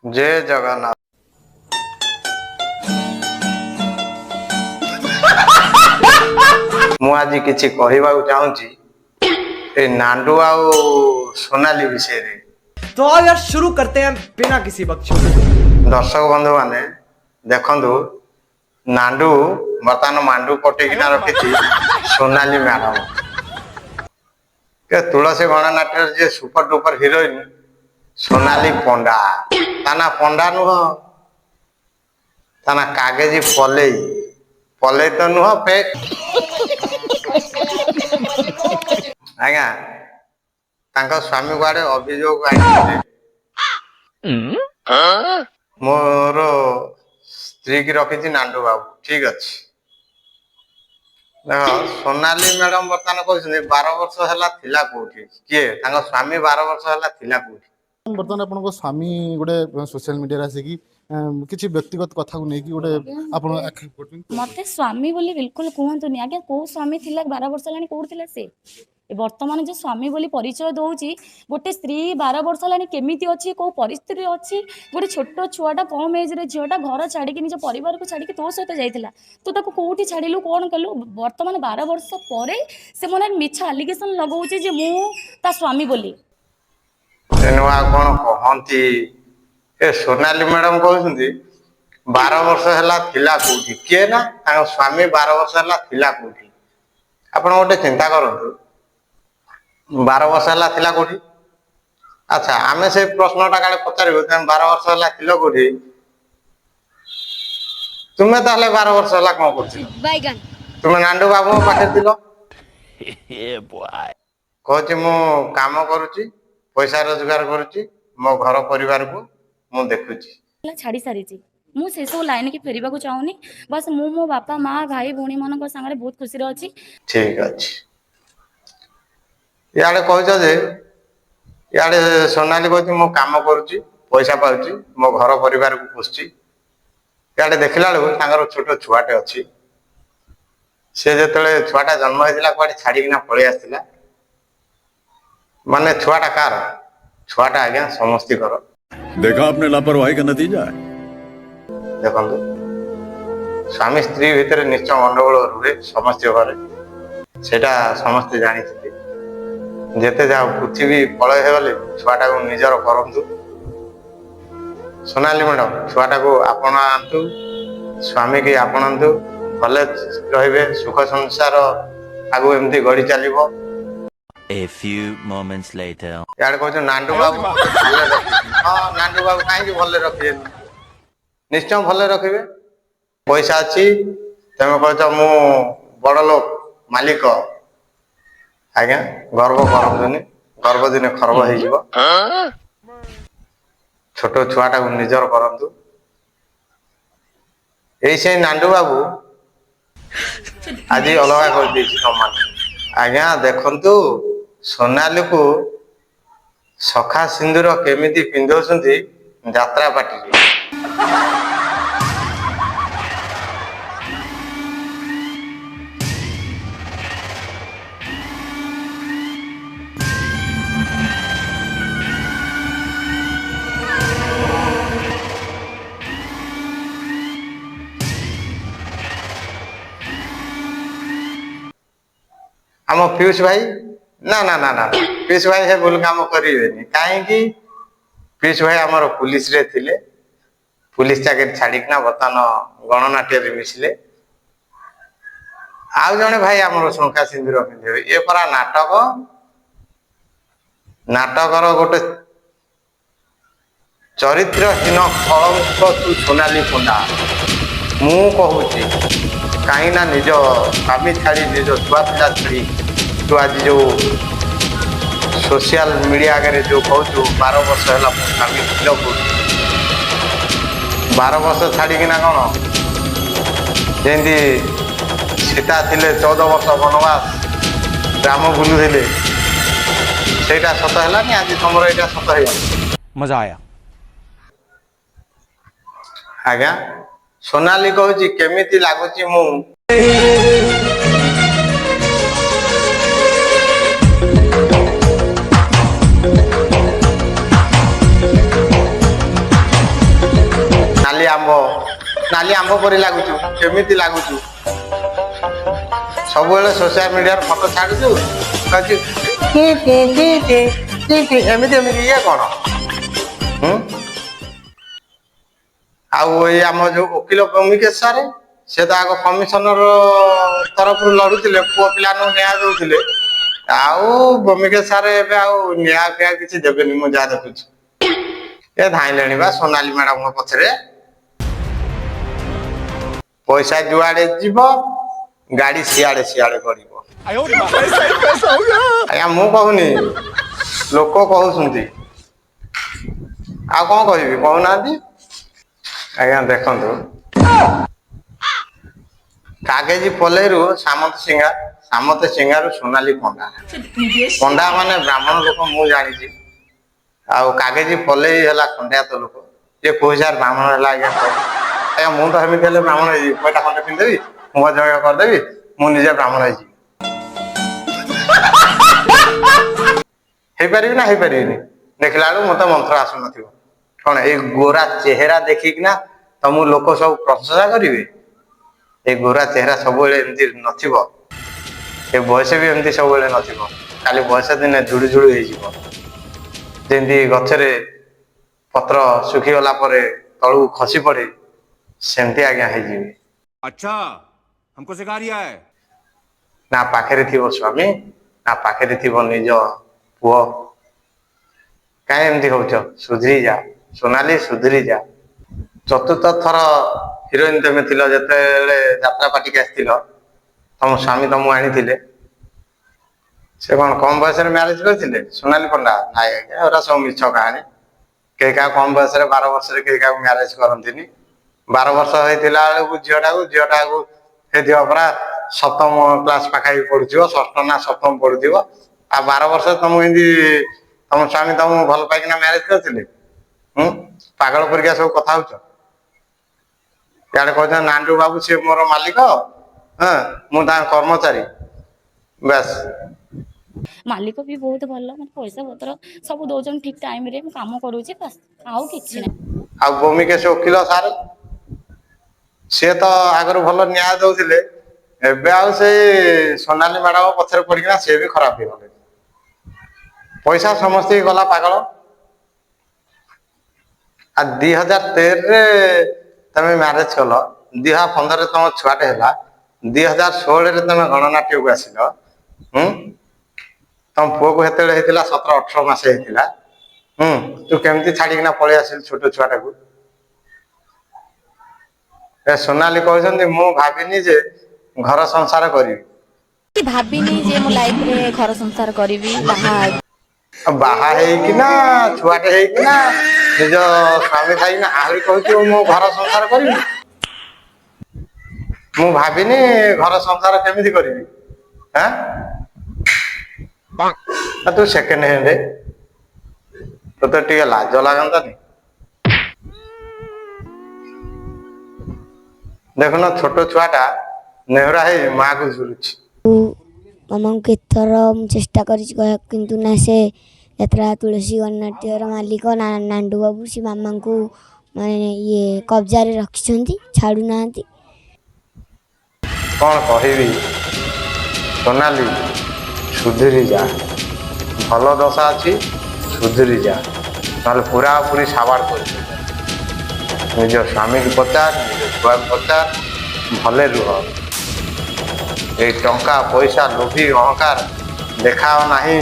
ଜୟ ଜଗନ୍ନାଥ। ମୁଁ ଆଜି କିଛି କହିବାକୁ ଚାହୁଁଛି ଏ ନାଣ୍ଡୁ ଆଉ ସୋନାଲି ବିଷୟରେ। तो आओ यार, शुरू करते हैं बिना किसी बकचोदी। ଦର୍ଶକ ବନ୍ଧୁମାନେ ଦେଖନ୍ତୁ, ନାଣ୍ଡୁ ବର୍ତ୍ତମାନ ମାଣ୍ଡୁ ପଟେଇକିନା ରଖିଛି ସୋନାଲି ମ୍ୟାଡମ। ଏ ତୁଳସୀ ଗଣନାଟ୍ୟର ଯିଏ super duper heroine Sonali Panda, ତା ନା ପଣ୍ଡା ନୁହଁ, ତା ନା କାଗେଜି ପଲେଇ। ପଲେଇ ତ ନୁହଁ ପେ ଆଜ୍ଞା। ତାଙ୍କ ସ୍ୱାମୀ କୁଆଡେ ଅଭିଯୋଗ ଆଣିଥିଲେ, ମୋର ସ୍ତ୍ରୀ କି ରଖିଛି ନାଣ୍ଡୁ ବାବୁ। ଠିକ ଅଛି, ଦେଖ, ସୋନାଲି ମ୍ୟାଡମ ବର୍ତ୍ତମାନ କହୁଛନ୍ତି 12 ବର୍ଷ ହେଲା ଥିଲା କୋଉଠି କିଏ? ତାଙ୍କ ସ୍ୱାମୀ 12 ବର୍ଷ ହେଲା ଥିଲା କୋଉଠି? ବର୍ତ୍ତମାନ ଆପଣଙ୍କ ସ୍ୱାମୀ ଗୋଟେ ସୋସିଆଲ ମିଡିଆରେ ଆସିକି କିଛି ବ୍ୟକ୍ତିଗତ କଥାକୁ ନେଇକି ଗୋଟେ ଆପଣ ଆକ୍ଷେପ କରୁଛନ୍ତି। ମତେ ସ୍ୱାମୀ ବୋଲି ବିଲକୁଲ କୁହନ୍ତୁନି ଆଜ୍ଞା। କୋଉ ସ୍ୱାମୀ ଥିଲା? 12 ବର୍ଷ ହେଲାଣି କୋଉଠି ଥିଲା ସେ? ଏ ବର୍ତ୍ତମାନ ଯୋଉ ସ୍ୱାମୀ ବୋଲି ପରିଚୟ ଦଉଛି, ଗୋଟେ ସ୍ତ୍ରୀ 12 ବର୍ଷ ହେଲାଣି କେମିତି ଅଛି, କୋଉ ପରିସ୍ଥିତିରେ ଅଛି, ଗୋଟେ ଛୋଟ ଛୁଆଟା, କମ ଏଜରେ ଝିଅଟା ଘର ଛାଡ଼ିକି, ନିଜ ପରିବାରକୁ ଛାଡ଼ିକି ତୋ ସହିତ ଯାଇଥିଲା, ତୁ ତାକୁ କୋଉଠି ଛାଡ଼ିଲୁ, କ'ଣ କଲୁ? ବର୍ତ୍ତମାନ 12 ବର୍ଷ ପରେ ସେ ମନରେ ମିଛ ଆଲିଗେସନ ଲଗାଉଛି ଯେ ମୁଁ ତା ସ୍ୱାମୀ ବୋଲି। ତେଣୁ ଆଉ କଣ କହନ୍ତି, ଏ ସୋନାଲି ମ୍ୟାଡମ କହୁଛନ୍ତି 12 ବର୍ଷ ହେଲା ଥିଲା କୋଉଠି କିଏ? ନା ତାଙ୍କ ସ୍ୱାମୀ 12 ବର୍ଷ ହେଲା ଥିଲା କୋଉଠି? ଆପଣ ଗୋଟେ ଚିନ୍ତା କରନ୍ତୁ, 12 ବର୍ଷ ହେଲା ଥିଲା କୋଉଠି? ଆଚ୍ଛା, ଆମେ ସେ ପ୍ରଶ୍ନଟା କାଳେ ପଚାରିବୁ, ତମେ 12 ବର୍ଷ ହେଲା ଥିଲ କୋଉଠି? ତୁମେ ତାହେଲେ 12 ବର୍ଷ ହେଲା କଣ କରୁଥିଲ? ତୁମେ ନାଣ୍ଡୁ ବାବୁଙ୍କ ପାଖରେ ଥିଲ। କହୁଛି ମୁଁ କାମ କରୁଛି, ପଇସା ରୋଜଗାର କରୁଛି, ମୋ ଘର ପରିବାରକୁ ମୁଁ ଦେଖୁଛି। ହେଲା, ଛାଡ଼ି ସାରିଛି ମୁଁ, ସେସବୁ ଲାଇନକି ଫେରିବାକୁ ଚାହୁଁନି। ବାସ୍, ମୁଁ ମୋ ବାପା ମା ଭାଇ ଭଉଣୀ ମାନଙ୍କ ସାଙ୍ଗରେ ବହୁତ ଖୁସିରେ ଅଛି। ଠିକ ଅଛି, ଇଆଡେ କହୁଛ ଯେ, ଇଆଡେ ସୋନାଲି କହୁଛି ମୁଁ କାମ କରୁଛି, ପଇସା ପାଉଛି, ମୋ ଘର ପରିବାରକୁ ପୋଷୁଛି। ଇଆଡେ ଦେଖିଲା ବେଳକୁ ତାଙ୍କର ଛୋଟ ଛୁଆଟେ ଅଛି। ସେ ଯେତେବେଳେ ଛୁଆଟା ଜନ୍ମ ହେଇଥିଲା, କୁଆଡେ ଛାଡିକିନା ପଳେଇ ଆସିଥିଲା। ମାନେ ଛୁଆଟା କାହାର? ଛୁଆଟା ଆଜ୍ଞା ସମସ୍ତିଙ୍କର। देखा आपने लापरवाही का नतीजा है। ଦେଖନ୍ତୁ, ସ୍ୱାମୀ ସ୍ତ୍ରୀ ଭିତରେ ନିଶ୍ଚୟ ଗଣ୍ଡଗୋଳ ରୁହେ ସମସ୍ତ ଘରେ, ସେଇଟା ସମସ୍ତେ ଜାଣିଛନ୍ତି। ଯେତେ ଯାହା ପୃଥିବୀ ପ୍ରଳୟ ହେଇଗଲେ ଛୁଆଟାକୁ ନିଜର କରନ୍ତୁ। ସୋନାଲି ମ୍ୟାଡ଼ାମ, ଛୁଆଟାକୁ ଆପଣାନ୍ତୁ, ସ୍ୱାମୀକି ଆପଣାନ୍ତୁ, ଭଲେ ରହିବେ, ସୁଖ ସଂସାର ଆଗକୁ ଏମିତି ଗଢି ଚାଲିବ। A few moments later. ଇଆଡେ କହୁଛ ନାଣ୍ଡୁ ବାବୁ ମତେ ଭଲରେ ରଖିଛି। ହଁ, ନାଣ୍ଡୁ ବାବୁ କାହିଁକି ଭଲରେ ରଖିବେନି? ନିଶ୍ଚୟ ଭଲରେ ରଖିବେ। ପଇସା ଅଛି, ତମେ କହୁଛ ମୁଁ ବଡ ଲୋକ ମାଲିକ। ଆଜ୍ଞା, ଗର୍ବ କରନ୍ତୁନି, ଗର୍ବ ଦିନେ ଖର୍ବ ହେଇଯିବ। ଛୋଟ ଛୁଆଟାକୁ ନିଜର କରନ୍ତୁ। ଏଇ ସେଇ ନାଣ୍ଡୁ ବାବୁ ଆଜି ଅଲଗା କରିଦେଇଛି ତମମାନଙ୍କୁ। ଆଜ୍ଞା ଦେଖନ୍ତୁ, ସୋନାଲିକୁ ସଖା ସିନ୍ଦୁର କେମିତି ପିନ୍ଧଉଛନ୍ତି ଯାତ୍ରା ପାର୍ଟିରେ। ଆମ ପିୟୁଷ ଭାଇ, ନା ନା ନା ନା, ପିୟୁଷ ଭାଇ ସେ ଭୁଲ କାମ କରିବେନି। କାହିଁକି? ପିୟୁଷ ଭାଇ ଆମର ପୁଲିସରେ ଥିଲେ, ପୁଲିସ ଚାକିରି ଛାଡିକିନା ବର୍ତ୍ତମାନ ଗଣନାଟ୍ୟରେ ମିଶିଲେ। ଆଉ ଜଣେ ଭାଇ ଆମର ଶଙ୍ଖା ସିନ୍ଦୁର ପିନ୍ଧିବେ। ଏ ପରା ନାଟକ, ନାଟକର ଗୋଟେ ଚରିତ୍ରହୀନ କଳଙ୍କ ତୁ ସୋନାଲି ପଣ୍ଡା। ମୁଁ କହୁଛି, କାହିଁକି ନା ନିଜ ସ୍ୱାମୀ ଛାଡ଼ି, ନିଜ ଛୁଆ ପିଲା ଛାଡ଼ି ତୁ ଆଜି ଯୋଉ ସୋସିଆଲ ମିଡ଼ିଆ ଆଗରେ ଯୋଉ କହୁଛୁ 12 ବର୍ଷ ହେଲା ମୋ ସ୍ୱାମୀ ଥିଲ କୋଉଠି? 12 ବର୍ଷ ଛାଡ଼ିକିନା କ'ଣ ଯେମିତି ସୀତା ଥିଲେ 14 ବର୍ଷ ବନବାସ, ରାମ ବୁଲୁଥିଲେ, ସେଇଟା ସତ ହେଲାନି, ଆଜି ତମର ଏଇଟା ସତ ହେଇଗଲା? मजा आया। ଆଜ୍ଞା, ସୋନାଲି କହୁଛି କେମିତି ଲାଗୁଛି ମୁଁ ନାଲି ଆମ୍ବ, ନାଲି ଆମ୍ବ ପରି ଲାଗୁଛୁ, କେମିତି ଲାଗୁଛୁ? ସବୁବେଳେ ସୋସିଆଲ ମିଡିଆରେ ଫଟୋ ଛାଡୁଛୁ, କହୁଛୁ ଟି ଟି ଟି ଟି ଟି ଟି, ଏମିତି ଏମିତି, ଇଏ କଣ? ହୁଁ ଆଉ ଏଇ ଆମ ଯୋଉ ଓକିଲ ବ୍ୟୋମକେଶ ସାରେ, ସେ ତ ଆଗ କମିଶନର ତରଫରୁ ଲଢୁଥିଲେ, ପୁଅ ପିଲାଙ୍କୁ ନ୍ୟାୟ ଦଉଥିଲେ। ଆଉ ବ୍ୟୋମକେଶ ସାରେ ଏବେ ଆଉ ନ୍ୟାୟ ଫ୍ୟାୟ କିଛି ଦେବେନି, ମୁଁ ଯାହା ଦେଖୁଛି। ଏ ଧାଇଁଲେଣି ବା ସୋନାଲି ମ୍ୟାଡାମଙ୍କ ପଛରେ। ପଇସା ଯୁଆଡେ ଯିବ, ଗାଡି ସିଆଡେ ସିଆଡେ କରିବ। ଆଜ୍ଞା, ମୁଁ କହୁନି, ଲୋକ କହୁଛନ୍ତି। ଆଉ କଣ କହିବି, କହୁନାହାନ୍ତି ଆଜ୍ଞା? ଦେଖନ୍ତୁ, କାଗେଜି ପଲେଇରୁ ସାମନ୍ତ ସିଂହାର, ସାମନ୍ତ ସିଂହାରରୁ ସୋନାଲି ପଣ୍ଡା। ପଣ୍ଡା ମାନେ ବ୍ରାହ୍ମଣ ଲୋକ, ମୁଁ ଜାଣିଛି। ଆଉ କାଗେଜି ପଲେଇ ହେଲା ଖଣ୍ଡାୟତ ଲୋକ। ଇଏ କହୁଛି ସାର୍ ବ୍ରାହ୍ମଣ ହେଲା। ଆଜ୍ଞା କହିଲେ, ଆଜ୍ଞା, ମୁଁ ତ ସେମିତି ହେଲେ ବ୍ରାହ୍ମଣ ହେଇଯିବି। ପଇଟା ଖଣ୍ଡେ ପିନ୍ଧିଦେବି, ମୁହଁ ଜୟ କରିଦେବି, ମୁଁ ନିଜେ ବ୍ରାହ୍ମଣ ହେଇଯିବି। ହେଇପାରିବି ନା ହେଇପାରିବିନି? ଦେଖିଲା ବେଳକୁ ମତେ ମନ୍ତ୍ର ଆସୁନଥିବ। କଣ ଏଇ ଗୋରା ଚେହେରା ଦେଖିକିନା ତମକୁ ଲୋକ ସବୁ ପ୍ରଶଂସା କରିବେ? ଏଇ ଗୋରା ଚେହେରା ସବୁବେଳେ ଏମିତି ନଥିବ, ଏ ବୟସ ବି ଏମିତି ସବୁବେଳେ ନଥିବ। କାଲି ବୟସ ଦିନେ ଝୁଡୁ ଝୁଡୁ ହେଇଯିବ। ଯେମିତି ଗଛରେ ପତ୍ର ଶୁଖିଗଲା ପରେ ତଳକୁ ଖସି ପଡେ, ସେମିତି ଆଜ୍ଞା ହେଇଯିବେ। अच्छा, हमको सिखा रिया है। ନା ପାଖରେ ଥିବ ସ୍ୱାମୀ, ନା ପାଖରେ ଥିବ ନିଜ ପୁଅ। କାହିଁ ଏମିତି ହଉଛ? ସୁଧୁରି ଯା ସୋନାଲି, ସୁଧୁରି ଯା। ଚତୁର୍ଥ ଥର ହିରୋଇନ ତମେ ଥିଲ ଯେତେବେଳେ ଯାତ୍ରା ପାର୍ଟିକି ଆସିଥିଲ, ତମ ସ୍ୱାମୀ ତମକୁ ଆଣିଥିଲେ। ସେ କଣ କମ ବୟସରେ ମ୍ୟାରେଜ କରିଥିଲେ ସୋନାଲି ପଣ୍ଡା? ନାଇଁ ଆଜ୍ଞା, ଏଗୁରା ସବୁ ମିଛ କାହାଣୀ। କେହି କାହା କମ ବୟସରେ, 12 ବର୍ଷରେ କେହି କାହାକୁ ମ୍ୟାରେଜ କରନ୍ତିନି। 12 ବର୍ଷ ହେଇଥିଲା ବେଳକୁ ଝିଅଟାକୁ ହେଇଥିବ ପରା ସପ୍ତମ କ୍ଲାସ ପାଖାପାଖି ପଢୁଥିବ, ଷଷ୍ଠ ନା ସପ୍ତମ ପଢୁଥିବ। ଆଉ 12 ବର୍ଷ ତମକୁ ଏମିତି ତମ ସ୍ୱାମୀ ତମକୁ ଭଲ ପାଇକିନା ମ୍ୟାରେଜ କରିଥିଲେ? ହୁଁ ପାଗଳ ପରିକା ସବୁ କଥା ହଉଛ। ଇଆଡେ କହୁଛନ୍ତି ନାଣ୍ଡୁ ବାବୁ ସିଏ ମୋର ମାଲିକ, ହଁ, ମୁଁ ତାଙ୍କ କର୍ମଚାରୀ, ବାସ୍। ମାଲିକ ବି ବହୁତ ଭଲ, ମୋତେ ପଇସା ପତ୍ର ସବୁ ଦଉଛନ୍ତି ଠିକ ଟାଇମରେ। ମୁଁ କାମ କରୁଛି, ବାସ୍, ଆଉ କିଛି ନାହିଁ। ଆଉ ବ୍ୟୋମକେଶ ଓକିଲ ସାର୍, ସିଏ ତ ଆଗରୁ ଭଲ ନ୍ୟାୟ ଦଉଥିଲେ। ଏବେ ଆଉ ସେଇ ସୋନାଲି ମ୍ୟାଡାମ ପଛରେ ପଡିକିନା ସିଏ ବି ଖରାପ ହେଇଗଲେ। ପଇସା ସମସ୍ତିକି ଗଲା ପାଗଳ। ଆଉ 2013ରେ ତମେ ମ୍ୟାରେଜ କଲ, 2015ରେ ତମ ଛୁଆଟେ ହେଲା, 2016ରେ ତମେ ଗଣନାଟ୍ୟକୁ ଆସିଲ। ତମ ପୁଅକୁ ସେତେବେଳେ ହେଇଥିଲା 17-18 ମାସ ହେଇଥିଲା। ତୁ କେମିତି ଛାଡିକିନା ପଳେଇ ଆସିଲୁ ଛୋଟ ଛୁଆଟାକୁ? ଏ ସୋନାଲି କହୁଛନ୍ତି, ମୁଁ ଭାବିନି ଯେ ଘର ସଂସାର କରିବି। ଭାବିନି ଯେ ମୋ ଲାଇଫରେ ଘର ସଂସାର କରିବି, ବାହା ହେବି। ଆଉ ବାହା ହେଇକିନା, ଛୁଆଟେ ହେଇକିନା, ନିଜ ସ୍ୱାମୀ ଥାଇକିନା ଆହୁରି କହୁଛୁ ମୁଁ ଘର ସଂସାର କରିବି। ମୁଁ ଭାବିନି ଘର ସଂସାର କେମିତି କରିବି। ଆଁ ଆଉ ତୁ ସେକେଣ୍ଡ ହ୍ୟାଣ୍ଡ, ତୋତେ ଟିକେ ଲାଜ ଲାଗନ୍ତାନି? ଦେଖୁନ, ଛୋଟ ଛୁଆଟା ନେହୁରା ହେଇ ମାକୁ ଝୁରୁଛି। ମାମାଙ୍କୁ କେତେଥର ମୁଁ ଚେଷ୍ଟା କରିଛି କହିବାକୁ, କିନ୍ତୁ ନା, ସେ ଯାତ୍ରା ତୁଳସୀ ଗଣନାଟ୍ୟର ମାଲିକ ନାଣ୍ଡୁ ବାବୁ, ସେ ମାମାଙ୍କୁ ମାନେ ଇଏ କବ୍ଜାରେ ରଖିଛନ୍ତି, ଛାଡ଼ୁନାହାନ୍ତି। କଣ କହିବି ସୋନାଲି, ସୁଧୁରି ଯା। ଭଲ ଦଶା ଅଛି, ସୁଧୁରି ଯା, ନହେଲେ ପୁରାପୁରି ସାବାଡ଼ କରିଦେବେ। ନିଜ ସ୍ୱାମୀକୁ ପଚାର, ନିଜ ଛୁଆକୁ ପଚାର, ଭଲେ ରୁହ। ଏଇ ଟଙ୍କା ପଇସା ଲୋଭି ଅହଙ୍କାର ଦେଖାଅ ନାହିଁ।